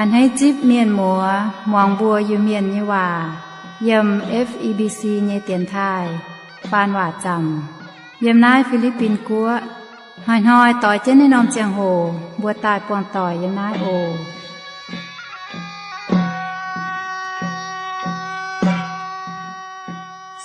A'hneiv zipv mienh muoz muangx mbuo Iu-Mienh nyei waac yiem F E B C nyei dienx taaih faan waac zaamc yiem naaiv Fi^li^bin Guoqv. Hnoi-hnoi doix jienv naaiv norm ziangh hoc mbuo daaih buangh doic yiem naaiv oc.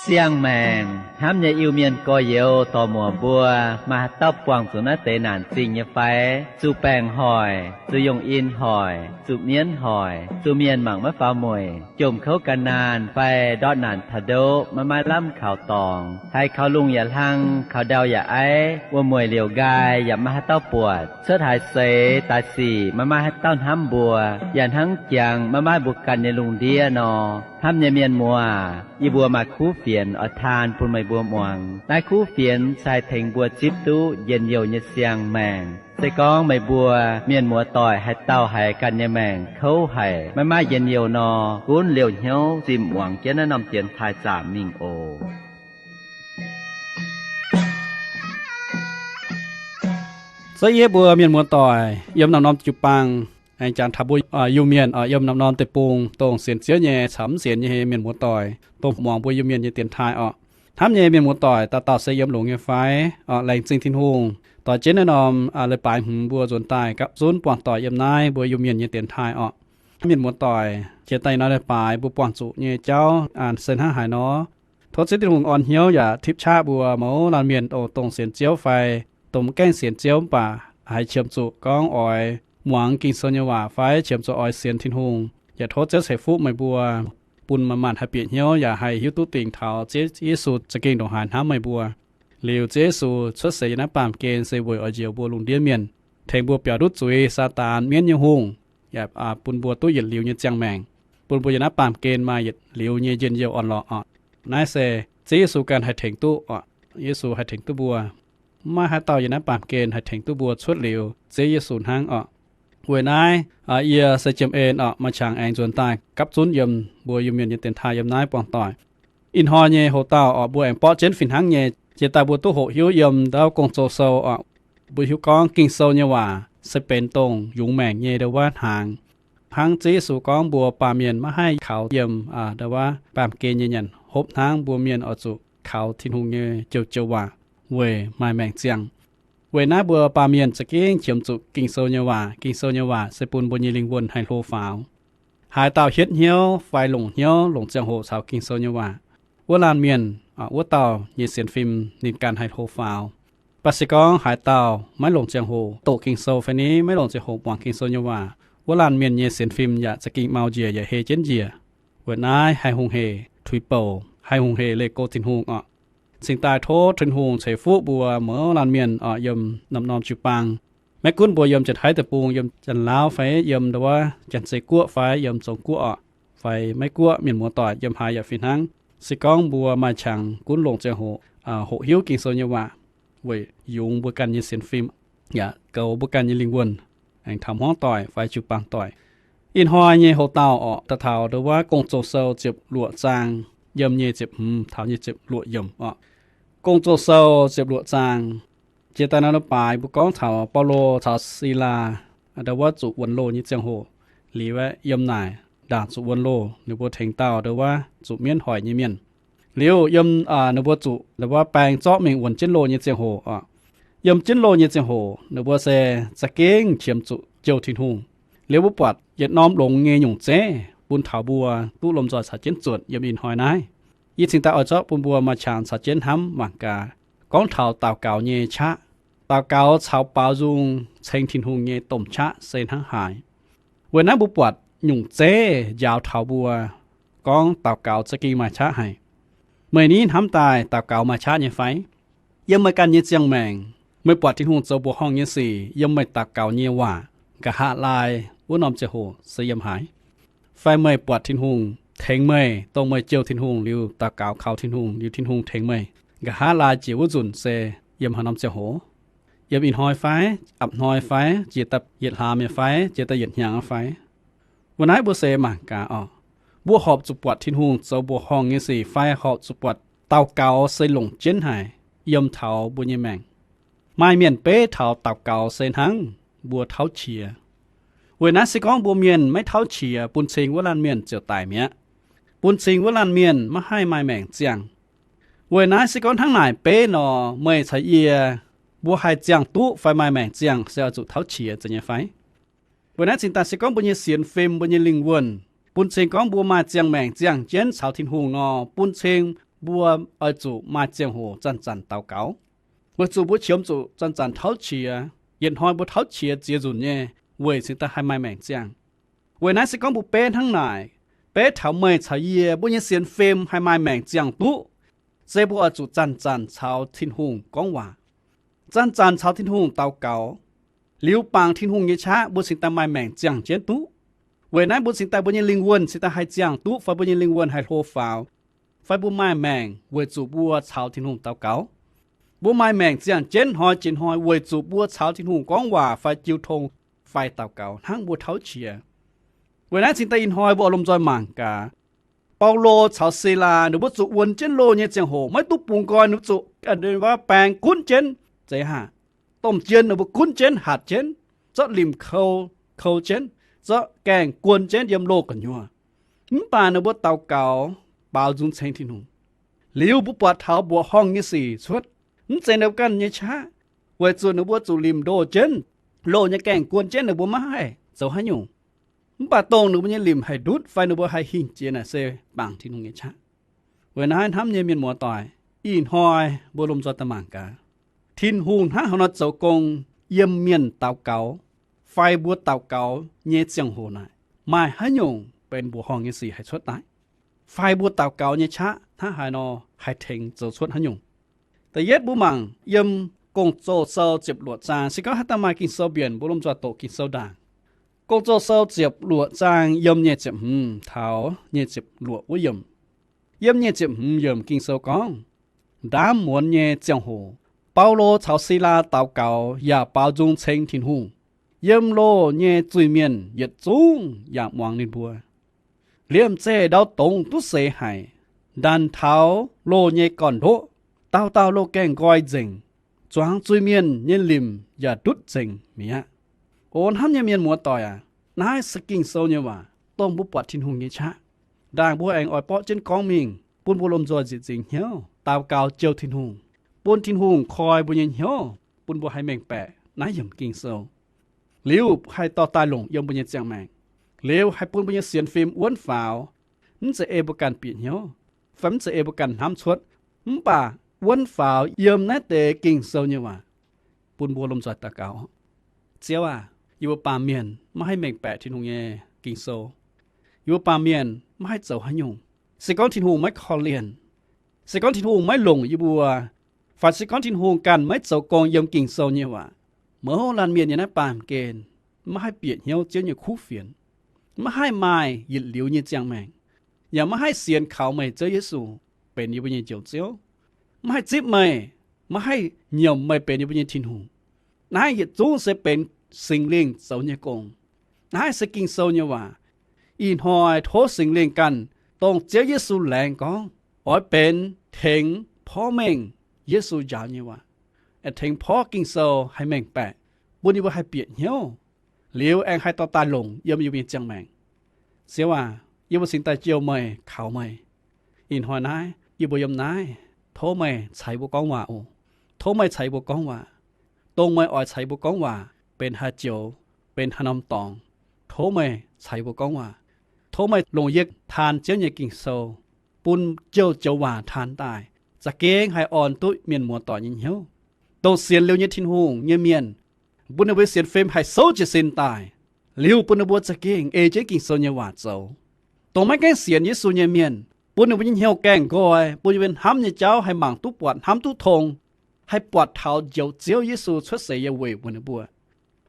Siang-maengc hnamv nyei Iu-Mienh gorx-youz dorc-muoc mbuo, maaih haaix dauh buangh zuqc naaiv deix naanc zingh nyei fai? Zuqc baengc hoic, zuqc yungh in hoic, zuqc mienv hoic, zuqc mienh mangc maiv faaux mueic, jomc kouv gan naanh fai ndortv naanc taux ndoqv maiv maaih lamh kaux dorngx, haiz kaux lungh yaac hlang, kaux ndau yaac aiv, wuom-mueic liouc nqaai yaac maiv maaih haaix dauh buatc, cuotv haaix seix daaih sic maiv maaih haaix dauh hnamv mbuo, yaac hnangv jangx maiv maaih mbuo ganh nyei lungh ndiev nor, hnamv nyei mienh muoz, yie mbuo maaih kuv fienx oix taan bun meih mbuo muangx. Naaiv kuv fienx se haih tengx mbuo zipv duqv njien-youh nyei siang-maengc. Se gorngv meih mbuo mienh muoz-doic haaix dauh haiz ganh nyei maengc kouv haic, maiv maaih njien-youh nor, gunv liouh hnyouv zimh muangx jienv naaiv norm dienx taaih zaamc mingh oc. Za'gengh yie mbuo mienh muoz-doic yiem norm-norm jiu-baang aengx jangx taux mbuo Iu-Mienh yiem norm-norm deic-bung, dongh sienx Ziouv nyei caux mv sienx nyei mienh muoz-doic, dongh muangx mbuo Iu-Mienh nyei dienx taaih orqc. Hnamv nyei mienh muoz-doic dauh dauh se yiem longx nyei fai? Orqc, laengz zingh Tin-Hungh doix jienv naaiv norm leiz-baaix hmz mbuo nzuonx daaih gapv zunv buangh doic yiem naaiv mbuo Iu-Mienh nyei dienx taaih orqc. Mienh muoz-doic, jiex daaih nor leiz-baaix mbuo buangh zuqc nyei jauv se hnangv haaix nor? Tov Ziouv Tin-Hungh orn hnyouv yaac tipv qaqv mbuo mouz laanh mienh, dongh sienx Ziouv fai dongh maiv gaengh sienx Ziouv, mv baac haiz qiemx zuqc gorngv oix muangx Ging-Sou nyei waac fai qiemx zuqc oix sienx Tin-Hungh, yaac tov Ziouv ceix fuqv meih mbuo, bun meih maanc haih bieqc hnyouv yaac haih hiuv duqv dingc taux Ziouv Yesu za'gengh ndongc haaix hnamv meih mbuo. Liuz Ziouv Yesu cuotv seix yiem naaiv baamh gen se weic oix njoux mbuo lungh ndiev mienh, tengx mbuo biaux ndutv zuiz Saadaan, mienv nyei hungh, yaac bun mbuo duqv yietc liuz nyei ziangh maengc, bun mbuo yiem naaiv baamh gen maaih yietc liuz nyei njien-youh orn-lorqc orqc. Naaiv se Ziouv Yesu ganh haih tengx duqv orqc. Yesu haih tengx duqv mbuo. Maiv maaih haaix dauh yiem naaiv baamh gen haih tengx duqv mbuo cuotv liuz Ziouv Yesu hnangv orqc. Weic naaiv, yie se Jiem En orqc, maaih qangx aengx nzuonx daaih gapv zunv yiem mbuo Iu-Mienh nyei dienx taaih yiem naaiv buangh doic. Ih hnoi nyei hoc-dauh orqc, mbuo aengx borqv jienv fih hnangv nyei, jiex daaih mbuo duqv hoqc hiuv yiem ndau Gong-Zoh sou orqc. Mbuo hiuv gorngv Ging-Sou nyei waac se benx dongh yungz maengc nyei ndau wuov hnaangx. Hnangv Ziouv Yesu gorngv mbuo baamh mienh maiv haih kaux yiem ndau wuov baamh gen nyei nyanc hopv hnangv, mbuo mienh oix zuqc kaux Tin-Hungh nyei joux-joux waac weic maaih maengc ziangh. Weic naaiv mbuo baamh mienh za'gengh qiemx zuqc Ging-Sou nyei waac. Ging-Sou nyei waac se bun mbuo nyei lingh wuonh haih hlo faaux. Haaix dauh hietv hnyouv fai longc hnyouv longc ziangh hoc caux Ging-Sou nyei waac, wuov laanh mienh, wuov dauh nyei sienx fim ninh ganh haih hlo faaux. Mv baac se gorngv haaix dauh maiv longc ziangh hoc doqc Ging-Sou fai ni maiv longc ziangh hoc muangx Ging-Sou nyei waac, wuov laanh mienh nyei sienx fim yaac za'gengh mau njiec yaac hei jienv njiec. Weic naaiv haih hungh hec tuix bouc, haih hungh hec leih go Tin-Hungh orqc. Cingx daaih tov Tin-Hungh ceix fuqv mbuo mouz laanh mienh orqc, yiem norm-norm jiu-baang. Maiv gunv mbuo yiem Janx-Taiv deic-bung, yiem Janx-Laauv fai yiem ndau wuov Janx-Zei Guoqv fai yiem Zong Guoqv orqc, fai Meiv Guoqv mienh muoz-doic yiem haaix yaac fih hnangv. Se gorngv mbuo maaih qangx gunv longc ziangh hoc hoqc hiuv Ging-Sou nyei waac weic yungz mbuo ganh nyei sienx fim, yaac goux mbuo ganh nyei lingh wuonh, aengx taux hmuangv doic fai jiu-baang doic. Ih hnoi nyei hoc-dauh orqc, daaih taux ndau wuov Gong-Zoh sou ziepc luoqc zaang, yiem nyei ziepc hmz taux nyei ziepc luoqc yiemc orqc. Gong-Zoh sou ziepc luoqc zaang. Jiex daaih nor leiz-baaix mbuo gorngv taux Baulo caux Silaa ndau wuov zuqc wuonx loh nyei ziangh hoc. Liuz aeqv, yiem naaic ndaangc zuqc wuonx loh, ninh mbuo tengx dauh ndau wuov zuqc mienv hoic nyei mienh. Liuz yiem ninh mbuo zuqc ndau wuov baeng zorqv mingh wuonx jienv loh nyei ziangh hoc orqc, yiem jienv loh nyei ziangh hoc ninh mbuo se za'gengh qiemx zuqc jouh Tin-Hungh. Liuz mbuo buatc yietc norm longx nyei nyungc zeiv bun taux mbuo duqv lomh nzoih caux jienv zuotc yiem ih hnoi naaiv. Yie cingx daaih oix zorqv bun mbuo maaih qangx caux jienv hnamv mangc gaax. Gorngv taux daux gaux nyei qaqv. Daux gaux caux baaux nzung ceng Tin-Hungh nyei domh qaqv se hnangv haaix? Weic naaiv mbuo buatc nyungc zeiv njaaux taux mbuo gorngv daux gaux za'gengh maaih qaqv haic. Meih ni hnamv daaih daux gaux maaih qaqv nyei fai? Yiem meih ganh nyei ziangh maengc, meih buatc Tin-Hungh zoux mbuoqc horngh nyei sic yiem meih daux gaux nyei waac, nqa'haav laai wuov norm ziangh hoc se yiem haaix? Fai meih buatc Tin-Hungh tengx meih, dongh meih jouh Tin-Hungh liuz daux gaux kaux Tin-Hungh liuz Tin-Hungh tengx meih, nqa'haav laai jiex wuov nzunc se yiem haaix norm ziangh hoc? Yiem ih hnoi fai? Apc hnoi fai? Jiex daaih yietc hlaax mi'aqv fai? Jiex daaih yietc hnyangx aqv fai? Weic naaiv mbuo se mangc gaax orqc, mbuo horpc zuqc buatc Tin-Hungh zoux mbuoqc horngh nyei sic fai horpc zuqc buatc daux gaux se longc jienv haic yiem taux mbuo nyei maengc. Maaih mienh beiv taux daux gaux se hnangv mbuo tauv qiex. Weic naaiv se gorngv mbuo mienh maiv tauv qiex, bun cing wuov laanh mienh ziouc daic mi'aqv. Bun cing wuov laanh mienh maiv haih maaih maengc ziangh. Weic naaiv se gorngv hnangv naaic beiv nor, meih caux yie, mbuo haih ziangh duqv fai maaih maengc ziangh se oix zuqc tauv qiex nyei fai? Weic naaiv cingx daaih se gorngv mbuo nyei sienx fim, mbuo nyei lingh wuonh, bun cing gorngv mbuo maaih ziangh maengc ziangh jienv caux Tin-Hungh nor, bun cing mbuo oix zuqc maaih ziangh hoc zanc-zanc daux gaux. Weic zuqc mbuo qiemx zuqc zanc-zanc tauv qiex, yietc hnoi mbuo tauv qiex ziex nzunc nyei, weic cingx daaih haih maaih maengc ziangh. Weic naaiv se gorngv mbuo beiv hnangv naaic, beiv taux meih caux yie, mbuo nyei sienx fim haih maaih maengc ziangh duqv, se mbuo oix zuqc zanc-zanc caux Tin-Hungh gorngv waac, zanc-zanc caux Tin-Hungh daux gaux, liuz bangc Tin-Hungh nyei qaqv mbuo cingx daaih maaih maengc ziangh jienv duqv. Weic naaiv mbuo cingx daaih, mbuo nyei lingh wuonh cingx daaih haih ziangh duqv fai mbuo nyei lingh wuonh haih hlo faaux, fai mbuo maaih maengc weic zuqc mbuo caux Tin-Hungh daux gaux. Mbuo maaih maengc ziangh jienv hnoi jiex hnoi weic zuqc mbuo caux Tin-Hungh gorngv waac fai jiu tong fai daux gaux hnangv mbuo tauv qiex. Weic naaiv cingx daaih ih hnoi mbuo oix lomh nzoih mangc gaax, Baulo caux Silaa ninh mbuo zuqc wuonx jienv loh nyei ziangh hoc maiv duqv bungx nqoi, ninh mbuo zuqc baeng gunv jienv, zeiz haac, domh jien ninh mbuo gunv jienv, hatc jienv, zorqv limc kou, kou jienv, zorqv gaengh guon jienv yiem loh gu'nyuoz. Mv baac ninh mbuo daux gaux baaux nzung ceng Tin-Hungh. Liuz mbuo buatc taux mbuoqc horngh nyei sic cuotv, mv zeiz ninh mbuo ganh nyei qaqv, weic zuqc ninh mbuo zuqc limc ndoh jienv, loh nyei gaengh guon jienv, ninh mbuo maiv haih zoux haaix nyungc. Mv baac dongh ninh mbuo nyei limc haih ndutv fai ninh mbuo haih hingh jiex naaic se bangc Tin-Hungh nyei qaqv. Weic naaiv hnamv nyei mienh muoz-doic, ih hnoi mbuo lomh nzoih daaih mangc gaax, Tin-Hungh hnangv haaix nor zoux gong yiem mienh daux gaux fai mbuo daux gaux nyei ziangh hoc naaic, maaih haaix nyungc benx mbuoqc horngh nyei sic haih cuotv daaih, fai mbuo daux gaux nyei qaqv hnangv haaix nor haih tengx zoux cuotv haaix nyungc. Da'yietv mbuo mangc yiem Gong-Zoh sou ziepc luoqc zaang, se gorngv haaix dauh maaih Ging-Sou mbienc mbuo lomh nzoih doqc Ging-Sou ndaangc. Gong-Zoh sou ziepc luoqc zaang yiem nyic ziepc hmz taux nyic ziepc luoqc wuov yiemc. Yiem nyic ziepc hmz yiemc Ging-Sou gorngv, ndaamv muonz nyei ziangh hoc, Baulo caux Silaa daux gaux yaac baaux nzung ceng Tin-Hungh. Yiem loh nyei zuiz-mienh yietc zungv yaac muangx ninh mbuo. Liemh zeih ndau dongz duqv seix haic, ndanc taux loh nyei gorn-ndoqv, dauh dauh loh gaengh nqoi nzengc, zuangx zuiz-mienh nyei limc yaac ndutv nzengc mi'aqv. O hnamv nyei mienh muoz-doic aac, naaiv se Ging-Sou nyei waac dongh mbuo buatc Tin-Hungh nyei qaqv. Ndaangc mbuo aengx oix borqv jienv gorngv mingh bun mbuo lomh nzoih nzieqc nzingx hnyouv daux gaux jouh Tin-Hungh, bun Tin-Hungh koi mbuo nyei hnyouv, bun mbuo haih mengh baeqc naaiv yiemc Ging-Sou. Liuz haih dorh daaih longc yiem mbuo nyei ziangh maengc. Liuz haih bun mbuo nyei sienx fim wuonv faaux, mv zeiz ei mbuo ganh bieqc hnyouv, fai mv zeiz ei mbuo ganh hnamv cuotv, mv baac wuonv faaux yiem naaiv deix Ging-Sou nyei waac. Bun mbuo lomh nzoih daux gaux. Ziouv aac, yie mbuo baamh mienh maiv haih mengh baeqc Tin-Hungh nyei Ging-Sou. Yie mbuo baamh mienh maiv haih zoux haaix nyungc. Se gorngv Tin-Hungh maiv korv-lienh, se gorngv Tin-Hungh maiv longc yie mbuo, fai se gorngv Tin-Hungh ganh maiv zoux gong yiem Ging-Sou nyei waac, mouz laanh mienh yiem naaiv baamh gen maiv haih bieqc hnyouv Ziouv nyei kuv fienx, maiv haih maaih yietc liuz nyei ziangh maengc, yaac maiv haih sienx kaux meih Ziouv Yesu benx yie mbuo nyei Njoux Ziouv, maiv haih zipv meih, maiv haih nyiemc meih benx yie mbuo nyei Tin-Hungh. Naaiv yietc zungv se benx Singx Lingh zoux nyei gong. Naaiv se Ging-Sou nyei waac. Ih hnoi tov Singx Lingh ganh, dongh Ziouv Yesu laengz gorngv, oix benx tengx porv mengh Yesu njaaux nyei waac, tengx porv Ging-Sou haih mengh baeqc, bun yie mbuo haih bieqc hnyouv, liuz aengx haih dorh daaih longc yiem yie mbuo nyei ziangh maengc. Ziouv aac, yie mbuo cingx daaih jouh meih, kaux meih. Ih hnoi naaiv yie mbuo yiem naaiv, tov meih caux yie mbuo gorngv waac oc. Tov meih caux yie mbuo gorngv waac. Dongh meih oix caux yie mbuo gorngv waac benx haaix joux, benx haaix norm dorngx, tov meih caux yie mbuo gorngv waac. Tov meih longc yie taan Ziouv nyei Ging-Sou, bun joux-joux waac taan daaih za'gengh haih orn duqv mienh muoz-doic nyei hnyouv. Dongh sienx liuz nyei Tin-Hungh nyei mienh, bun ninh mbuo sienx fim haih souv jiez sin daaih, liuz bun ninh mbuo za'gengh ei jienv Ging-Sou nyei waac zoux. Dongh maiv gaengh sienx Yesu nyei mienh, bun ninh mbuo nyei hnyouv gaengh nqoi, bun ninh mbuo hnamv nyei jauv haih mangc duqv buatc, hnamv duqv tong, haih buatc taux Njoux Ziouv Yesu cuotv seix yiem weic mbuo, ninh mbuo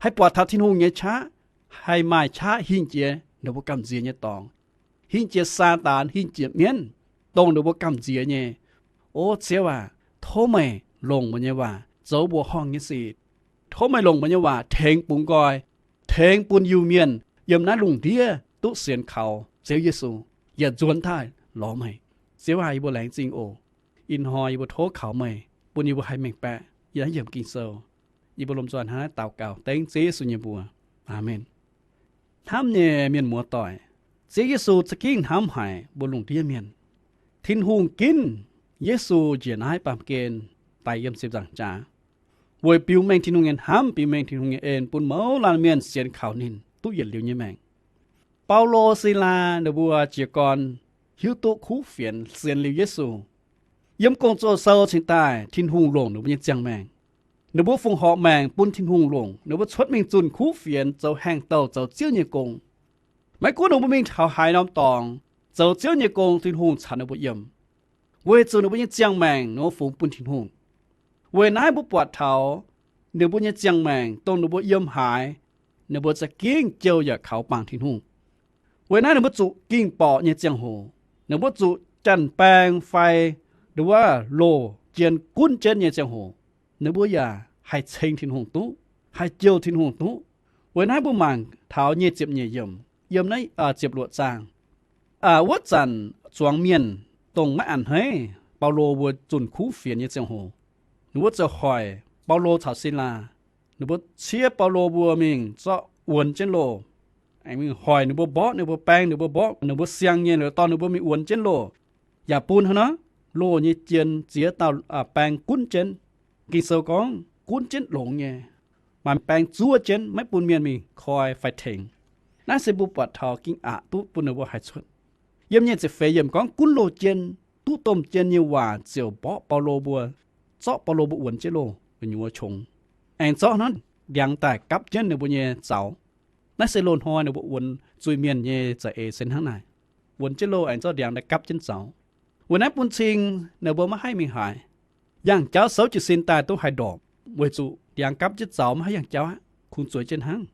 haih buatc taux Tin-Hungh nyei qaqv, haih maaih qaqv hingh jiex ninh mbuo gamh nziex nyei dorngx, hingh jiex Saadaan, hingh jiex mienv, dongh ninh mbuo gamh nziex nyei. O Ziouv aac, tov meih longc meih nyei waac zoux mbuoqc horngh nyei sic. Tov meih longc meih nyei waac tengx bungx nqoi, tengx bun Iu-Mienh yiem naaiv lungh ndiev duqv sienx kaux Ziouv Yesu, yaac nzuonx daaih lorz meih. Ziouv aac, yie mbuo laengz zingh oc. Ih hnoi yie mbuo tov kaux meih, bun yie mbuo haih mengh baeqc yie naaiv yiemc Ging-Sou. Yie mbuo lomh nzoih hnangv naaiv daux gaux dengv Ziouv Yesu nyei mbuox. Aamen. Hnamv nyei mienh muoz-doic, Ziouv Yesu za'gengh hnamv haic mbuo lungh ndiev mienh. Tin-Hungh ginv Yesu njiec naaiv baamh gen daaih yiem ziepc nzaangc jaax, weic biux mengh Tin-Hungh nyei hnamv, biux mengh Tin-Hungh nyei en bun mouz laanh mienh sienx kaux ninh duqv yietc liuz nyei maengc. Baulo, Silaa ninh mbuo jiez gorn hiuv duqv kuv fienx sienx liuz Yesu. Yiem Gong-Zoh Sou cingx daaih Tin-Hungh longc ninh mbuo nyei ziangh maengc. Ninh mbuo fongc horc maengc bun Tin-Hungh longc, ninh mbuo cuotv mingh zunh kuv fienx zoux haengh douh zoux Ziouv nyei gong. Maiv gunv ninh mbuo mingh taux haaix norm dorngx zoux Ziouv nyei gong, Tin-Hungh caux ninh mbuo yiem, weic zuqc ninh mbuo nyei ziangh maengc ninh mbuo fungx bun Tin-Hungh. Weic naaiv mbuo buatc taux ninh mbuo nyei ziangh maengc dongh ninh mbuo yiem haaix, ninh mbuo za'gengh jouh yaac kaux bangc Tin-Hungh. Weic naaiv ninh mbuo zuqc ging-borqc nyei ziangh hoc, ninh mbuo zuqc janx-baeng fai nduov loz-jien gunv jienv nyei ziangh hoc, ninh mbuo yaac haih ceng Tin-Hungh duqv, haih jouh Tin-Hungh duqv. Weic naaiv mbuo mangc taux nyic ziepc nyeic yiemc, yiem naaiv ziepc luoqc zaang. Wuov zanc zuangx mienh dongh maiv a'hneiv Baulo mbuo zunh kuv fienx nyei ziangh hoc, ninh mbuo ziouc hoic Baulo caux Silaa. Ninh mbuo ciev Baulo mbuo mingh zorqv wuonx jienv loh, aengx mingh hoic ninh mbuo mborqv ninh mbuo baeng, ninh mbuo mborqv ninh mbuo siang nyei, dorh ninh mbuo mingh wuonx jienv loh. Yaac bun hnangv naaiv loh nyei jien ziex dauh baeng gunv jienv. Ging-Sou gorngv gunv jienv longx nyei, maaih baeng zuov jienv, maiv bun mienh mingh koi fai tengx. Naaiv se mbuo buatc taux ging-aqc duqv bun ninh mbuo haih cuotv. Yiem nyic ziepc feix yiemc gorngv gunv loh jien, duqv domh jien nyei waac ziouc mborqv Baulo mbuo, zorqv Baulo mbuo wuonx jienv loh gu'nyuoz qongx, aengx zorqv hnangv ndiangx daaih gapv jienv ninh mbuo nyei zaux. Naaiv se loz-hnoi ninh mbuo wuonx zuiz-mienh nyei za'eix se hnangv naaic. Wuonx jienv loh aengx zorqv ndiangx daaih gapv jienv zaux. Weic naaiv bun cing ninh mbuo maiv haih mingh haaix. Yangh jauv souv jiez sin daaih duqv haih ndorpc, weic zuqc ndiangx gapv jienv zaux maiv haih yangh jauv aqv, kungx zueiz jienv hnangv.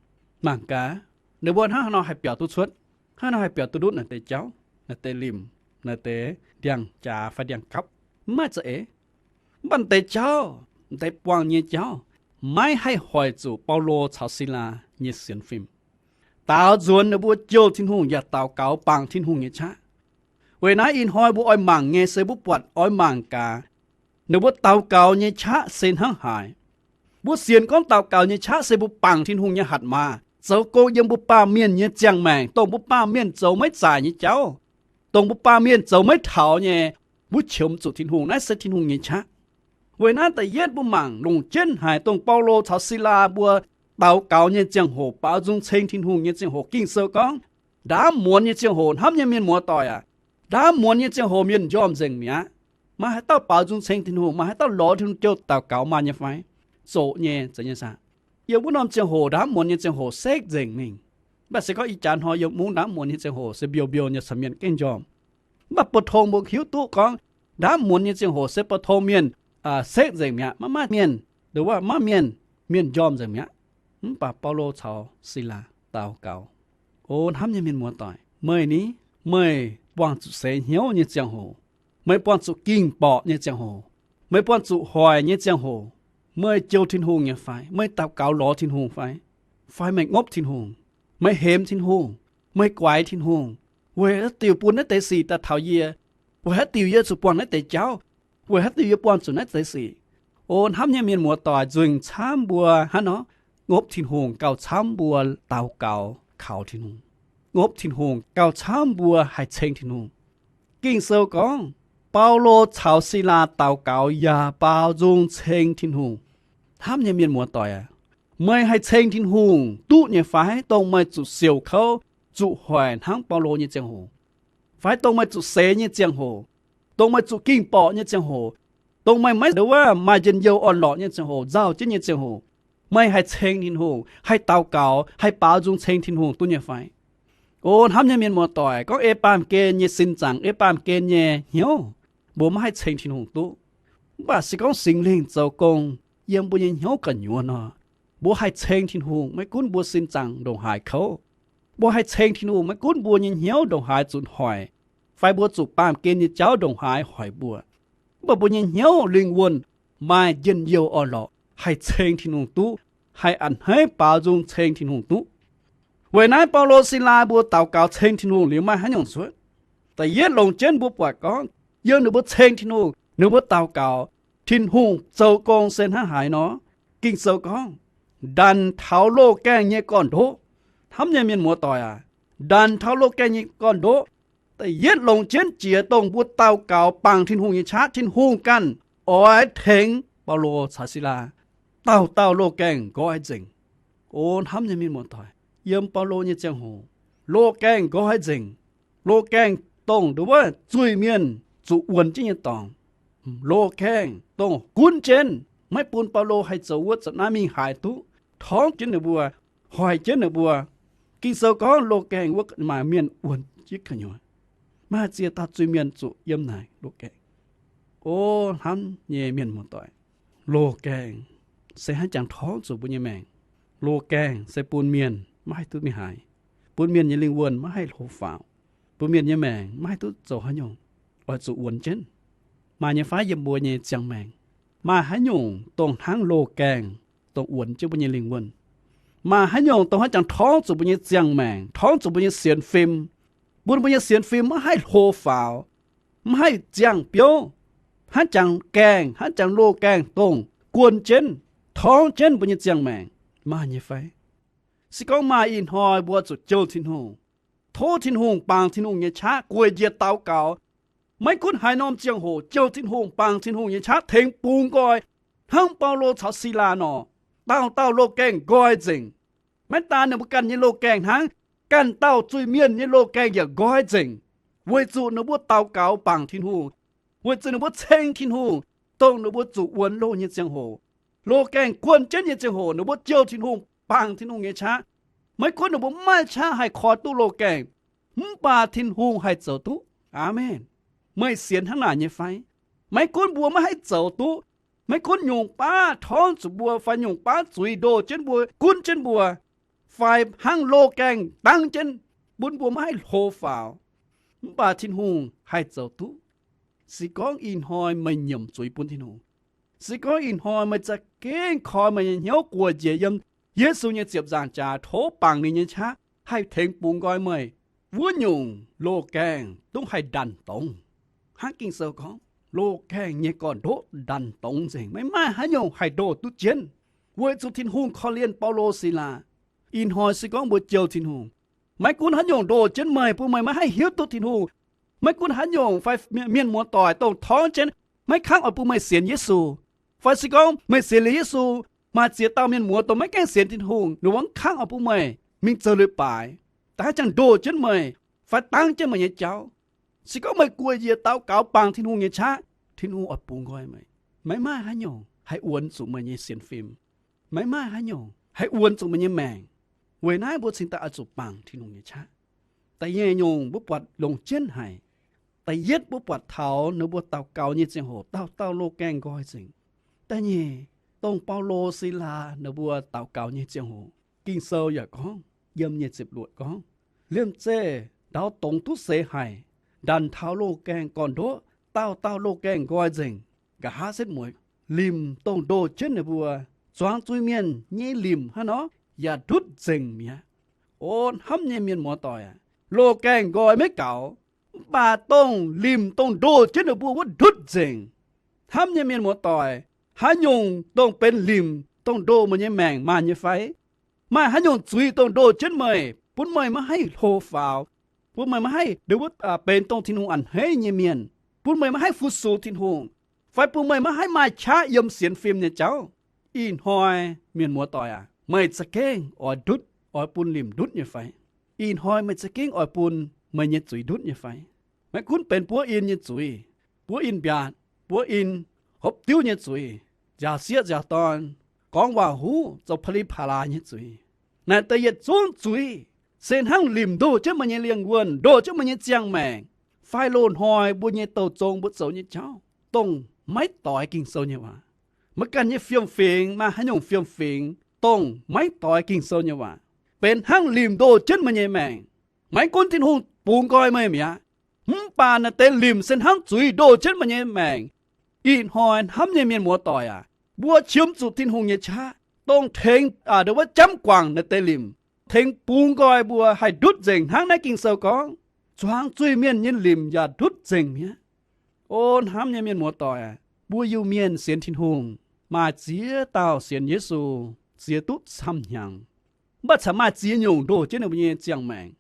Mangc gaax, ninh mbuo hnangv haaix nor haih biaux duqv cuotv, hnangv haaix nor haih biaux duqv ndutv naaic deix jauv, naaic deix limc, naaic deix ndiangx-jaax fai ndiangx-gapv, maiv maaih za'eix. Mv baac naaic deix jauv, naaic deix buangh nyei jauv, maiv haih hoic zuqc Baulo caux Silaa nyei sienx fim. Daaux nzuonx ninh mbuo jouh Tin-Hungh yaac daux gaux bangc Tin-Hungh nyei qaqv. Weic naaiv ih hnoi mbuo oix mangc nyei se mbuo buatc oix mangc gaax ninh mbuo daux gaux nyei qaqv se hnangv haaix. Mbuo sienx gorngv daux gaux nyei qaqv se mbuo bangc Tin-Hungh nyei hatc maaz, zoux gong yiem mbuo baamh mienh nyei ziangh maengc, dongh mbuo baamh mienh zoux maiv zaaic nyei jauv, dongh mbuo baamh mienh zoux maiv taux nyei, mbuo qiemx zuqc Tin-Hungh. Naaiv se Tin-Hungh nyei qaqv. Weic naaiv da'yietv mbuo mangc longc jienv haic dongh Baulo caux Silaa mbuo daux gaux nyei ziangh hoc, baaux nzung ceng Tin-Hungh nyei ziangh hoc. Ging-Sou gorngv, ndaamv muonz nyei ziangh hoc, hnamv nyei mienh muoz-doic aac, ndaamv muonz nyei ziangh hoc mienh njormh nzengc mi'aqv. Maaih haaix dauh baaux nzung ceng Tin-Hungh? Maaih haaix dauh lorz Tin-Hungh jouh daux gaux maaih nyei fai? Zoqc nyei, zeiz nyei saah? Yiem wuov norm ziangh hoc, ndaamv muonz nyei ziangh hoc sekv nzengc mingh. Mv baac se gorngv ih jaax hnoi yiem mungv ndaamv muonz nyei ziangh hoc se mbiouh mbiouh nyei, caux mienh gengh njormh. Mv baac bu tong mbuo hiuv duqv gorngv ndaamv muonz nyei ziangh hoc se bu tong mienh sekv nzengc mi'aqv, maiv maaih mienh, nduov maiv maaih mienh, mienh njormh nzengc mi'aqv. Mv baac Baulo caux Silaa daux gaux. O hnamv nyei mienh muoz-doic, meih ni, meih buangh zuqc seix hnyouv nyei ziangh hoc, meih buangh zuqc ging-borqc nyei ziangh hoc, meih buangh zuqc hoic nyei ziangh hoc, meih jouh Tin-Hungh nyei fai? Meih daux gaux lorz Tin-Hungh fai? Fai meih ngopv Tin-Hungh, meih hemx Tin-Hungh, meih guaix Tin-Hungh, weic haaix diuc bun naaiv deix sic daaih taux yie? Weic haaix diuc yie zuqc buangh naaiv deix jauv? Weic haaix diuc yie buangh zuqc naaiv deix sic? O hnamv nyei mienh muoz-doic, nzengc camv mbuo hnangv nor, ngopv Tin-Hungh gauh camv mbuo daux gaux kaux Tin-Hungh. Ngopv Tin-Hungh gauh camv mbuo haih ceng Tin-Hungh. Ging-Sou gorngv, Baulo caux Silaa daux gaux yaac baaux nzung ceng Tin-Hungh. Hnamv nyei mienh muoz-doic aac, meih haih ceng Tin-Hungh duqv nyei fai? Dongh meih zuqc siouc kouv, zuqc hoic hnangv Baulo nyei ziangh hoc, fai dongh meih zuqc seix nyei ziangh hoc, dongh meih zuqc ging-borqc nyei ziangh hoc, dongh meih maiv nduov maaih njien-youh orn-lorqc nyei ziangh hoc, nzauh jienv nyei ziangh hoc, meih haih ceng Tin-Hungh, haih daux gaux, haih baaux nzung ceng Tin-Hungh duqv nyei fai? O hnamv nyei mienh muoz-doic, gorngv ei baamh gen nyei sin zaangc, ei baamh gen nyei hnyouv, mbuo maiv haih ceng Tin-Hungh duqv. Mv baac se gorngv Singx Lingh zoux gong yiem mbuo nyei hnyouv gu'nyuoz nor, mbuo haih ceng Tin-Hungh. Maiv gunv mbuo sin zaangc ndongc haaix kouv, mbuo haih ceng Tin-Hungh. Maiv gunv mbuo nyei hnyouv ndongc haaix zunc hoic, fai mbuo zuqc baamh gen nyei jauv ndongc haaix hoic mbuo, mv baac mbuo nyei hnyouv lingh wuonh maaih njien-youh orn-lorqc, haih ceng Tin-Hungh duqv, haih a'hneiv baaux nzung ceng Tin-Hungh duqv. Weic naaiv Baulo, Silaa mbuo daux gaux ceng Tin-Hungh liuz maaih haaix nyungc cuotv? Da'yietv longc jienv mbuo buatc gorngv yiem ninh mbuo ceng Tin-Hungh, ninh mbuo daux gaux, Tin-Hungh zoux gong se hnangv haaix nor. Ging-Sou gorngv, ndanc taux loz-gaengh nyei gorn-ndoqv, Hnamv nyei mienh muoz-doic aac, ndanc taux loz-gaengh nyei gorn-ndoqv, da'yietv longc jienv jiex dongh mbuo daux gaux bangc Tin-Hungh nyei qaqv, Tin-Hungh ganh oix tengx Baulo caux Silaa dauh dauh loz-gaengh nqoi nzengc. O hnamv nyei mienh muoz-doic, yiem Baulo nyei ziangh hoc, loz-gaengh nqoi nzengc. Loz-gaengh dongh nduov wuov zuiz-mienh zuqc wuonx jienv nyei dorngx. Loz-gaengh dongh gunv jienv, maiv bun Baulo haih zoux wuov, zoux naaiv, mingh haaix duqv, torngv jienv ninh mbuo, hoic jienv ninh mbuo. Ging-Sou gorngv loz-gaengh wuov maaih mienh wuonx jienv gu'nyuoz. Maaih ziex dauh zuiz-mienh zuqc yiem naaic loz-gaengh. O hnamv nyei mienh muoz-doic, loz-gaengh se hnangv jangx torngv zuqc mbuo nyei maengc. Loz-gaengh se bun mienh maiv haih duqv mingh haaix, bun mienh nyei lingh wuonh maiv haih hlo faaux, bun mienh nyei maengc maiv haih duqv zoux haaix nyungc, oix zuqc wuonx jienv. Maaih nyei fai yiem mbuo nyei ziangh maengc, maaih haaix nyungc dongh hnangv loz-gaengh dongh wuonx jienv mbuo nyei lingh wuonh? Maaih haaix nyungc dongh hnangv jangx torngv zuqc mbuo nyei ziangh maengc, torngv zuqc mbuo nyei sienx fim, bun mbuo nyei sienx fim maiv haih hlo faaux, maiv haih ziangh biouv, hnangv jangx gaengh, hnangv jangx loz-gaengh dongh guon jienv, torngv jienv mbuo nyei ziangh maengc? Maaih nyei fai? Se gorngv maaih, ih hnoi mbuo zuqc jouh Tin-Hungh, tov Tin-Hungh bangc Tin-Hungh nyei qaqv, gueic njiec daux gaux. Maiv gunv haaix norm ziangh hoc jouh Tin-Hungh, bangc Tin-Hungh nyei qaqv, tengx bungx nqoi, hnangv Baulo caux Silaa nor, dauh dauh loz-gaengh nqoi nzengc. Maiv daan ninh mbuo ganh nyei loz-gaengh hnangv, ganh dauh zuiz-mienh nyei loz-gaengh yaac nqoi nzengc, weic zuqc ninh mbuo daux gaux bangc Tin-Hungh, weic zuqc ninh mbuo ceng Tin-Hungh, dongh ninh mbuo zuqc wuonx loh nyei ziangh hoc, loz-gaengh guon jienv nyei ziangh hoc, ninh mbuo jouh Tin-Hungh, bangc Tin-Hungh nyei qaqv. Maiv gunv ninh mbuo maiv maaih qaqv haih koi duqv loz-gaengh, mv baac Tin-Hungh haih zoux duqv. Aamen. Meih sienx hnangv naaic nyei fai? Maiv gunv mbuo maiv haih zoux duqv, maiv gunv nyungc baav torngv zuqc mbuo fai nyungc baav zuiz ndoh jienv mbuo, gunv jienv mbuo, fai hnangv loz-gaengh dangv jienv, bun mbuo maiv haih hlo faaux, mv baac Tin-Hungh haih zoux duqv. Se gorngv ih hnoi meih nyiemc zuiz bun Tin-Hungh, se gorngv ih hnoi meih za'gengh koi meih nyei hnyouv guoqv njiec yiem Yesu nyei ziepc nzaangc jaax, tov bangc ninh nyei qaqv haih tengx bungx nqoi meih, wuov nyungc loz-gaengh dongh haih ndanc dongz. Hnangv Ging-Sou gorngv, loz-gaengh nyei gorn-ndoqv ndanc dongz nzengc, maiv maaih haaix nyungc haih ndoh duqv jienv, weic zuqc Tin-Hungh korv-lienh Baulo, Silaa. Ih hnoi se gorngv mbuo jouh Tin-Hungh, maiv gunv haaix nyungc ndoh jienv meih, bun meih maiv haih hiuv duqv Tin-Hungh, maiv gunv haaix nyungc fai mienh muoz-doic dongh torngv jienv, maiv kangv oix bun meih sienx Yesu, fai se gorngv meih sienx liuz Yesu, maaih ziex dauh mienh muoz dongh maiv gaengh sienx Tin-Hungh, ninh mbuo maiv kangv oix bun meih mingh zoux leiz-baaix, da'haav jangx ndoh jienv meih, fai dangv jienv meih nyei jauv. Se gorngv meih guoqv njiec daux gaux bangc Tin-Hungh nyei qaqv, Tin-Hungh oix bungx nqoi meih. Maiv maaih haaix nyungc haih wuonx zuqc meih nyei sienx fim. Maiv maaih haaix nyungc haih wuonx zuqc meih nyei maengc. Weic naaiv mbuo cingx daaih oix zuqc bangc Tin-Hungh nyei qaqv. Da'nyeic nyungc mbuo buatc longc jienv haic. Da'yietv mbuo buatc taux ninh mbuo daux gaux nyei ziangh hoc dauh dauh loz-gaengh nqoi nzengc. Da'nyeic, dongh Baulo, Silaa ninh mbuo daux gaux nyei ziangh hoc, Ging-Sou yaac gorngv, yiem nyic ziepc luoqc gorngv, liemh zeih ndau dongz duqv seix haic, ndanc taux loz-gaengh gorn-ndoqv, dauh dauh loz-gaengh nqoi nzengc. Nqa'haav setv mueiz, limc dongh ndoh jienv ninh mbuo, zuangx zuiz-mienh nyei limc hnangv nor, yaac ndutv nzengc mi'aqv. O hnamv nyei mienh muoz-doic aac, loz-gaengh nqoi maiv gaux, mv baac dongh limc dongh ndoh jienv ninh mbuo wuov ndutv nzengc. Hnamv nyei mienh muoz-doic, haaix nyungc dongh benx limc dongh ndoh meih nyei maengc maaih nyei fai? Maaih haaix nyungc zuiz dongh ndoh jienv meih, bun meih maiv haih hlo faaux, bun meih maiv haih nduov benx dongh Tin-Hungh a'hneiv nyei mienh, bun meih maiv haih fu-sux Tin-Hungh, fai bun meih maiv haih maaih qaqv yiem sienx fim nyei jauv? Ih hnoi, mienh muoz-doic aac, meih za'gengh oix ndutv, oix bun limc ndutv nyei fai? Ih hnoi meih za'gengh oix bun meih nyei zuiz ndutv nyei fai? Maiv gunv benx buov in nyei zuiz, buov in mbiaatc, buov in, hopv diuv nyei zuiz, nziaaux sieqv nziaaux dorn, gorngv waac-huv, zoux pa'li pa'laax nyei zuiz, naaic deix yietc zungv zuiz se hnangv limc ndoh jienv meih nyei lingh wuonh, ndoh jienv meih nyei ziangh maengc. Fai loz-hnoi mbuo nyei douh zong mbuo zoux nyei jauv dongh maiv doix Ging-Sou nyei waac. Maiv ganh nyei fiem-fingx, maaih haaix nyungc fiem-fingx dongh maiv doix Ging-Sou nyei waac, benx hnangv limc ndoh jienv meih nyei maengc. Maiv gunv Tin-Hungh bungx nqoi meih mi'aqv, mv baac naaiv deix limc se hnangv zuiz ndoh jienv meih nyei maengc. Ih hnoi hnamv nyei mienh muoz-doic aac, mbuo qiemx zuqc Tin-Hungh nyei qaqv dongh tengx, aa, nduov wuov jamv guangc naaiv deix limc, tengx bungx nqoi mbuo haih ndutv nzengc hnangv naaiv Ging-Sou gorngv, zuangx zuiz-mienh nyei limc yaac ndutv nzengc mi'aqv. O hnamv nyei mienh muoz-doic aac, mbuo Iu-Mienh sienx Tin-Hungh, maaih ziex dauh sienx Yesu ziex duqv camv hnyangx. mv baac cingx maaih ziex nyungc ndoh jienv ninh mbuo nyei ziangh maengc.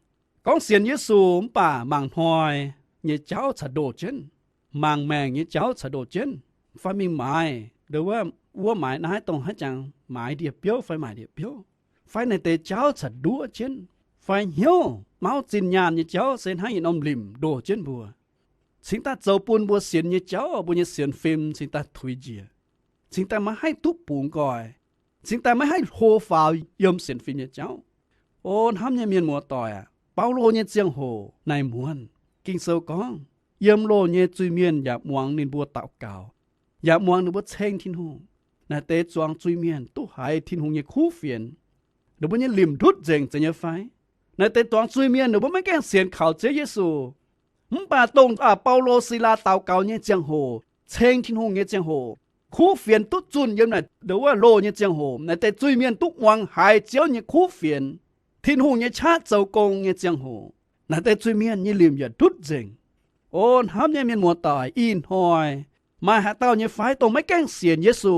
Gorngv sienx Yesu mv baac mangc hnoi nyei jauv caux ndoh jienv, mangc maengc nyei jauv caux ndoh jienv, fai mingh maaiz ndo wuov, wuov maaiz naaiv, dongh haaix jangx maaiz ndie-biouv fai maaic ndie-biouv, fai naaic deix jauv caux nduov jienv, fai hnyouv mauv zinh nyaanh nyei jauv se hnangv yietc norm limc ndoh jienv mbuo, cingx daaih zoux bun mbuo sienx nyei jauv, mbuo nyei sienx fim cingx daaih tuix njiec, cingx daaih maiv haih duqv bungx nqoi, cingx daaih maiv haih hlo faaux yiem sienx fim nyei jauv. O hnamv nyei mienh muoz-doic aac, Baulo nyei ziangh hoc naaic muonz, Ging-Sou gorngv, yiem loh nyei zuiz-mienh yaac muangx ninh mbuo daux gaux, yaac muangx ninh mbuo ceng Tin-Hungh. Naaic deix zuangx zuiz-mienh duqv haiz Tin-Hungh nyei kuv fienx. Ninh mbuo nyei limc ndutv nzengc zeiz nyei fai? Naaic deix zuangx zuiz-mienh ninh mbuo maiv gaengh sienx kaux Ziouv Yesu. Mv baac dongh Baulo, Silaa daux gaux nyei ziangh hoc, ceng Tin-Hungh nyei ziangh hoc, kuv fienx duqv zunh yiem naaic ndo wuov loh nyei ziangh hoc, naaic deix zuiz-mienh duqv muangx haiz Ziouv nyei kuv fienx, Tin-Hungh nyei qaqv zoux gong nyei ziangh hoc, naaic deix zuiz-mienh nyei limc yaac ndutv nzengc. O hnamv nyei mienh muoz-doic, ih hnoi maaih haaix dauh nyei fai dongh maiv gaengh sienx Yesu?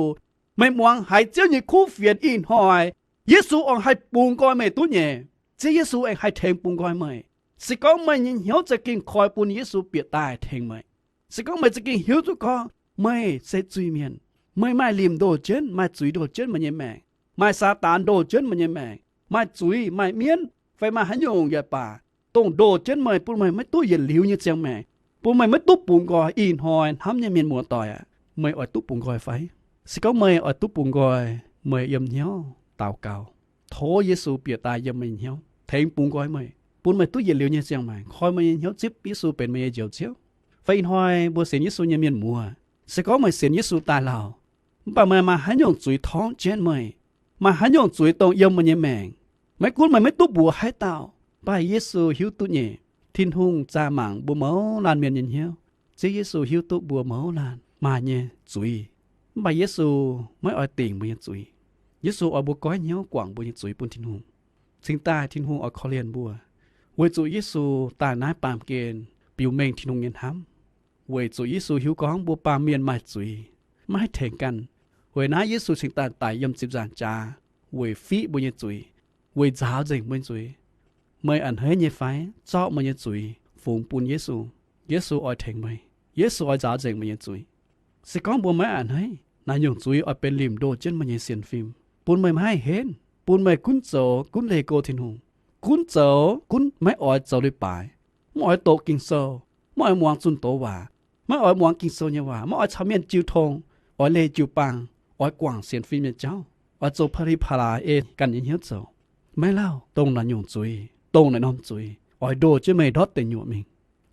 Meih muangx haiz Ziouv nyei kuv fienx ih hnoi, Yesu oix haih bungx nqoi meih duqv nyei. Ziouv Yesu aengx haih tengx bungx nqoi meih. Se gorngv meih nyei hnyouv za'gengh koi bun Yesu bieqc daaih tengx meih, se gorngv meih za'gengh hiuv duqv gorngv meih se zuiz-mienh, meih maaih limc ndoh jienv, maaih zuiz ndoh jienv meih nyei maengc, maaih Saadaan ndoh jienv meih nyei maengc, maaih zuiz, maaih mienv, fai maaih haaix nyungc yaac baac, dongh ndoh jienv meih, bun meih maiv duqv yietc liuz nyei ziangh maengc, bun meih maiv duqv bungx nqoi, ih hnoi hnamv nyei mienh muoz-doic aac, meih oix duqv bungx nqoi fai? Se gorngv meih oix duqv bungx nqoi, meih yiem hnyouv daux gaux, tov Yesu bieqc daaih yiem meih nyei hnyouv, tengx bungx nqoi meih, bun meih duqv yietc liuz nyei ziangh maengc, koi meih nyei hnyouv zipv Yesu benx meih nyei Njoux Ziouv. Fai ih hnoi mbuo sienx Yesu nyei mienh muoz, se gorngv meih sienx Yesu daaih lauh, mv baac meih maaih haaix nyungc zuiz torngv jienv meih, maaih haaix nyungc zuiz dongh yiem meih nyei maengc, maiv gunv meih maiv duqv mbuox haaix dauh, mv baac Yesu hiuv duqv nyei. Tin-Hungh zaah mangc mbuo mouz laanh mienh nyei hnyouv. Ziouv Yesu hiuv duqv mbuo mouz laanh maaih nyei zuiz, mv baac Yesu maiv oix dingc mbuo nyei zuiz. Yesu oix mbuo goiv hnyouv guangc mbuo nyei zuiz bun Tin-Hungh. Cingx daaih Tin-Hungh oix korv-lienh mbuo, weic zuqc Yesu daaih naaiv baamh gen biux mengh Tin-Hungh nyei hnamv. Weic zuqc Yesu hiuv gorngv mbuo baamh mienh maaih zuiz, maiv haih tengx ganh. Weic naaiv Yesu cingx daaih daic yiem ziepc nzaangc jaax weic fiqv mbuo nyei zuiz, weic nzaaux nzengc mbuo nyei zuiz. Meih a'hneiv nyei fai? Zorqv meih nyei zuiz fungx bun Yesu. Yesu oix tengx meih. Yesu oix nzaaux nzengc meih nyei zuiz. Se gorngv mbuo maiv a'hneiv, naaiv nyungc zuiz oix benx limc ndoh jienv meih nyei sienx fim, bun meih maiv haih henv, bun meih gunv zoux gunv leih go Tin-Hungh, gunv zoux gunv maiv oix zoux leiz-baaix, maiv oix doqc Ging-Sou, maiv oix muangx zunh doz waac, maiv oix muangx Ging-Sou nyei waac, maiv oix caux mienh jiu tong, oix leih jiu-baang, oix guangc sienx fim nyei jauv, oix zoux pa'li pa'laax ei ganh nyei hnyouv zoux. Maiv lauh, dongh naaiv nyungc zuiz, dongh naaiv norm zuiz oix ndoh jienv meih ndortv deic nyuoqc mingh.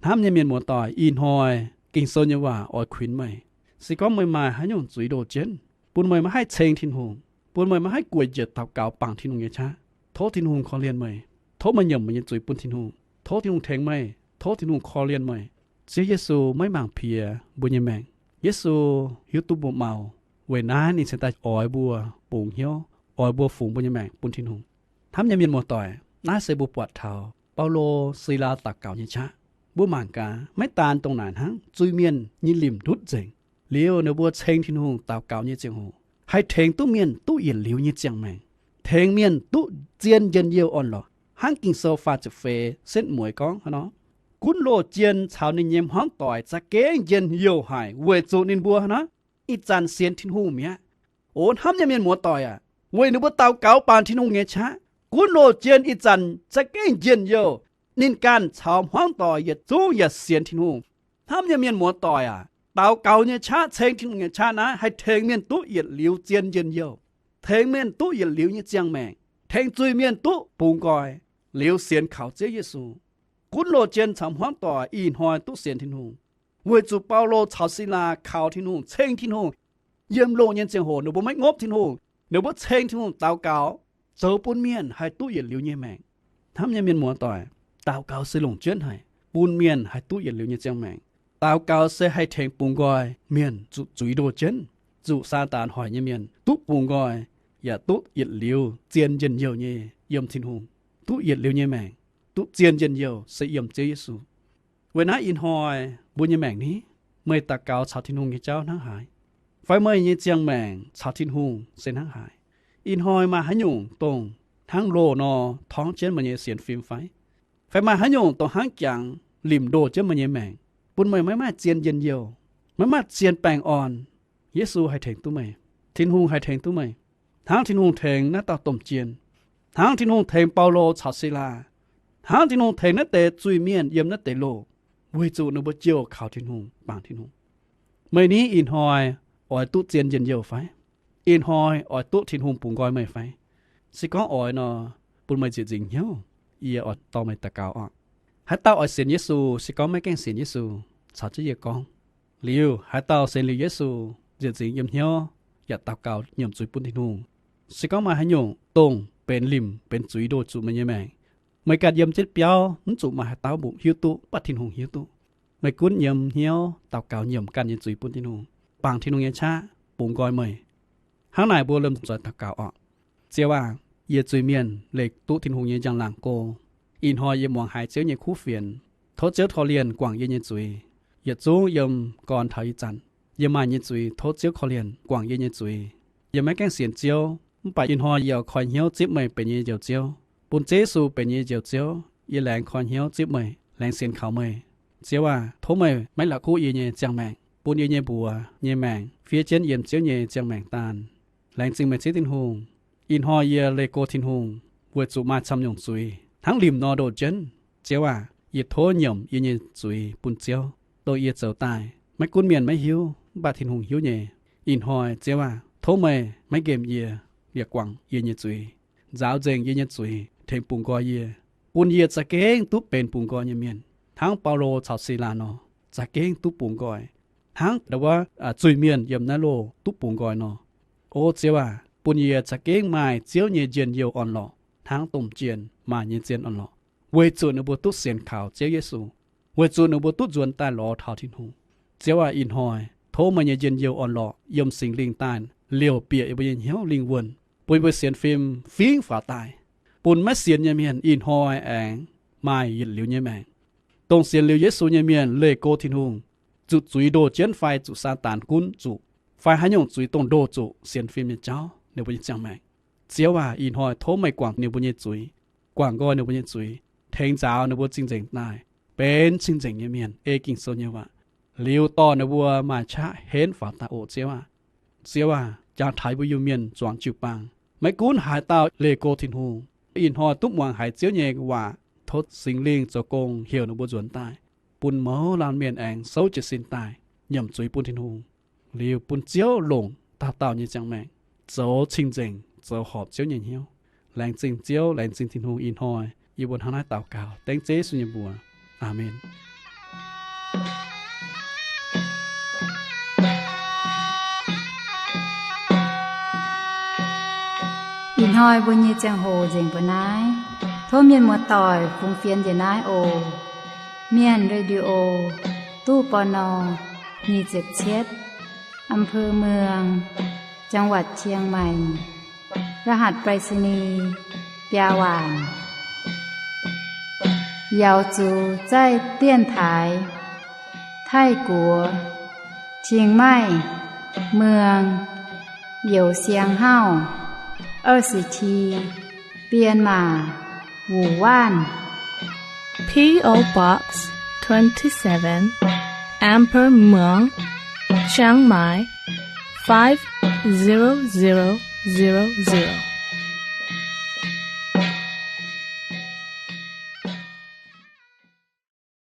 Hnamv nyei mienh muoz-doic, ih hnoi Ging-Sou nyei waac oix kuinx meih. Se gorngv meih maaih haaix nyungc zuiz ndoh jienv, bun meih maiv haih ceng Tin-Hungh, bun meih maiv haih gueic njiec daux gaux bangc Tin-Hungh nyei qaqv, tov Tin-Hungh korv-lienh meih. Tov meih nyiemc meih nyei zuiz bun Tin-Hungh. Tov Tin-Hungh tengx meih. Tov Tin-Hungh korv-lienh meih. Ziouv Yesu maiv mangc piex mbuo nyei maengc. Yesu hiuv duqv mbuo mau. Weic naaiv ninh cingx daaih oix mbuo bungx hnyouv, oix mbuo fungx mbuo nyei maengc bun Tin-Hungh. Hnamv nyei mienh muoz-doic, naaiv se mbuo buatc taux Baulo, Silaa daux gaux nyei qaqv. Mbuo mangc gaax, maiv daan dongh naaic hnangv, zuiz-mienh nyei limc ndutv nzengc. Liuz ninh mbuo ceng Tin-Hungh daux gaux nyei ziangh hoc, haih tengx duqv mienh duqv yietc liuz nyei ziangh maengc, tengx mienh duqv zien njien-youh orn-lorqc. Hnangv Ging-Sou faah ziepc feix setv mueiz gorngv hnangv nor, gunv loz-jien caux ninh nyei hmuangv doic za'gengh njien-youh haic weic zuqc ninh mbuo hnangv nor ih zanc sienx Tin-Hungh mi'aqv. O hnamv nyei mienh muoz-doic aac, weic ninh mbuo daux gaux bangc Tin-Hungh nyei qaqv, gunv loz-jien ih zanc za'gengh njien-youh. Ninh ganh caux hmuangv doic yietc zungv yaac sienx Tin-Hungh. Hnamv nyei mienh muoz-doic aac, daux gaux nyei qaqv, ceng Tin-Hungh nyei qaqv naaiv haih tengx mienh duqv yietc liuz zien njien-youh, tengx mienh duqv yietc liuz nyei ziangh maengc, tengx zuiz-mienh duqv bungx nqoi, liuz sienx kaux Ziouv Yesu. Gunv loz-jien caux hmuangv doic ih hnoi duqv sienx Tin-Hungh, weic zuqc Baulo caux Silaa kaux Tin-Hungh, ceng Tin-Hungh. Yiem loz-jien nyei ziangh hoc ninh mbuo maiv ngopv Tin-Hungh, ninh mbuo ceng Tin-Hungh daux gaux, zoux bun mienh haih duqv yietc liuz nyei maengc. Hnamv nyei mienh muoz-doic, daux gaux se longc jienv haic, bun mienh haih duqv yietc liuz nyei ziangh maengc. Daux gaux se haih tengx bungx nqoi mienh zuqc zuiz ndoh jienv, zuqc Saadaan hoic nyei mienh duqv bungx nqoi, yaac duqv yietc liuz zien njien-youh nyei yiem Tin-Hungh, duqv yietc liuz nyei maengc, duqv zien njien-youh se yiem Ziouv Yesu. Weic naaiv ih hnoi mbuo nyei maengc ni, meih daux gaux caux Tin-Hungh nyei jauv hnangv haaix? Fai meih nyei ziangh maengc caux Tin-Hungh se hnangv haaix? Ih hnoi maaih haaix nyungc dongh hnangv loh nor torngv jienv meih nyei sienx fim fai? Fai maaih haaix nyungc dongh hnangv jangx limc ndoh jienv meih nyei maengc, bun meih maiv maaih zien njien-youh, maiv maaih zien baengh orn? Yesu haih tengx duqv meih. Tin-Hungh haih tengx duqv meih, hnangv Tin-Hungh tengx naaiv dauh domh jien, hnangv Tin-Hungh tengx Baulo caux Silaa, hnangv Tin-Hungh tengx naaiv deix zuiz-mienh yiem naaiv deix loh, weic zuqc ninh mbuo jouh kaux Tin-Hungh, bangc Tin-Hungh. Meih ni ih hnoi oix duqv zien njien-youh fai? Ih hnoi oix duqv Tin-Hungh bungx nqoi meih fai? Se gorngv oix nor, bun meih nzieqc nzingc hnyouv, yie oix dorh meih daux gaux oc. Haaix dauh oix sienx Yesu, se gorngv maiv gaengh sienx Yesu, caux jienv yie gorngv. Liuz haaix dauh sienx liuz Yesu, nzieqc nzingc yiem hnyouv yaac daux gaux nyiemc zuiz bun Tin-Hungh. Se gorngv maaih haaix nyungc dongh benx limc benx zuiz ndoh zuqc meih nyei maengc, meih ganh yiem jienv biauv mv zuqc maaih haaix dauh mbuo hiuv duqv, mv baac Tin-Hungh hiuv duqv. Meih gunv yiem hnyouv daux gaux nyiemc ganh nyei zuiz bun Tin-Hungh, bangc Tin-Hungh nyei qaqv bungx nqoi meih. Hnangv naaic mbuo lomh nzoih daux gaux oc. Ziouv aac, yie zuiz-mienh leih duqv Tin-Hungh nyei njang-laangc go. Ih hnoi yie muangx haiz Ziouv nyei kuv fienx. Tov Ziouv korv-lienh guangc yie nyei zuiz. Yietc zungv yiem gorn taux ih zanc yie maaih nyei zuiz tov Ziouv korv-lienh guangc yie nyei zuiz. Yie maiv gaengh sienx Ziouv, mv baac ih hnoi yie oix koi hnyouv zipv meih benx yie nyei Njoux Ziouv, bun Ziouv Yesu benx yie nyei Njoux Ziouv. Yie laengz koi hnyouv zipv meih, laengz sienx kaux meih. Ziouv aac, tov meih maiv la'kuqv yie nyei ziangh maengc, bun yie nyei mbuox nyei maengc fiev jienv yiem Ziouv nyei ziangh maengc daan. Laengz zingh meih Ziouv Tin-Hungh. Ih hnoi yie leih go Tin-Hungh weic zuqc maaih camv nyungc zuiz hnangv limc nor ndoh jienv. Ziouv aac, yie tov nyiemc yie nyei zuiz bun Ziouv, dongh yie zoux daaih maiv gunv mienh maiv hiuv, mv baac Tin-Hungh hiuv nyei. Ih hnoi Ziouv aac, tov meih maiv nqemh yie, yaac guangc yie nyei zuiz, nzaaux nzengc yie nyei zuiz, tengx bungx nqoi yie, bun yie za'gengh duqv benx bungx nqoi nyei mienh, hnangv Baulo caux Silaa nor, za'gengh duqv bungx nqoi, hnangv ndau wuov zuiz-mienh yiem naaiv loh duqv bungx nqoi nor. O Ziouv aac, bun yie za'gengh maaih Ziouv nyei njien-youh orn-lorqc hnangv domh jien maaih nyei zien orn-lorqc, weic zuqc ninh mbuo duqv sienx kaux Ziouv Yesu, weic zuqc ninh mbuo duqv nzuonx daaih lorz taux Tin-Hungh. Ziouv aac, ih hnoi tov meih nyei njien-youh orn-lorqc yiem Singx Lingh daaih liouc bieqc yie mbuo nyei hnyouv lingh wuonh, bun yie mbuo sienx fim fingx faaux daaih, bun maiv sienx nyei mienh ih hnoi aengx maaih yietc liuz nyei maengc. Dongh sienx liuz Yesu nyei mienh leih go Tin-Hungh, zuqc zuiz ndoh jienv fai zuqc Saadaan gunv zuqc, fai haaix nyungc zuiz dongh ndoh zuqc sienx fim nyei jauv ninh mbuo nyei ziangh maengc. Ziouv aac, ih hnoi tov meih guangc ninh mbuo nyei zuiz, guangc nqoi ninh mbuo nyei zuiz, tengx nzaaux ninh mbuo cing-nzengc daaih benx cing-nzengc nyei mienh ei Ging-Sou nyei waac, liuz dorh ninh mbuo maaih qaqv henv faaux daaih oc Ziouv aac. Ziouv aac, jangx taux mbuo Iu-Mienh zuangx jiu-baang, maiv gunv haaix dauh leih go Tin-Hungh, ih hnoi duqv muangx haiz Ziouv nyei waac, tov Singx Lingh zoux gong heuc ninh mbuo nzuonx daaih, bun mouz laanh mienh aengx souv jiez sin daaih nyiemc zuiz bun Tin-Hungh, liuz bun Ziouv longc dauh dauh nyei ziangh maengc zoux cing-nzengc, zoux horpc Ziouv nyei hnyouv. Laengz zingh Ziouv, laengz zingh Tin-Hungh. Ih hnoi yie mbuo hnangv naaiv daux gaux dengv Ziouv Yesu nyei mbuox. Aamen. Ih hnoi mbuo nyei ziangh hoc nzengc mbuo naaiv. Tov mienh muoz-doic fungx fienx njiec naaiv oc. Mienh Radio, ตู้ ปณ. nyic ziepc cietv, อำเภอเมือง จังหวัดเชียงใหม่ รหัสไปรษณีย์ biaa waanc. 瑶族在电台，泰国，清迈，เมือง Yau Siang Hau, 二十七, 编码 Wu Wan. P O Box twenty-seven, Amber Muang, Chiang Mai, five zero zero zero zero.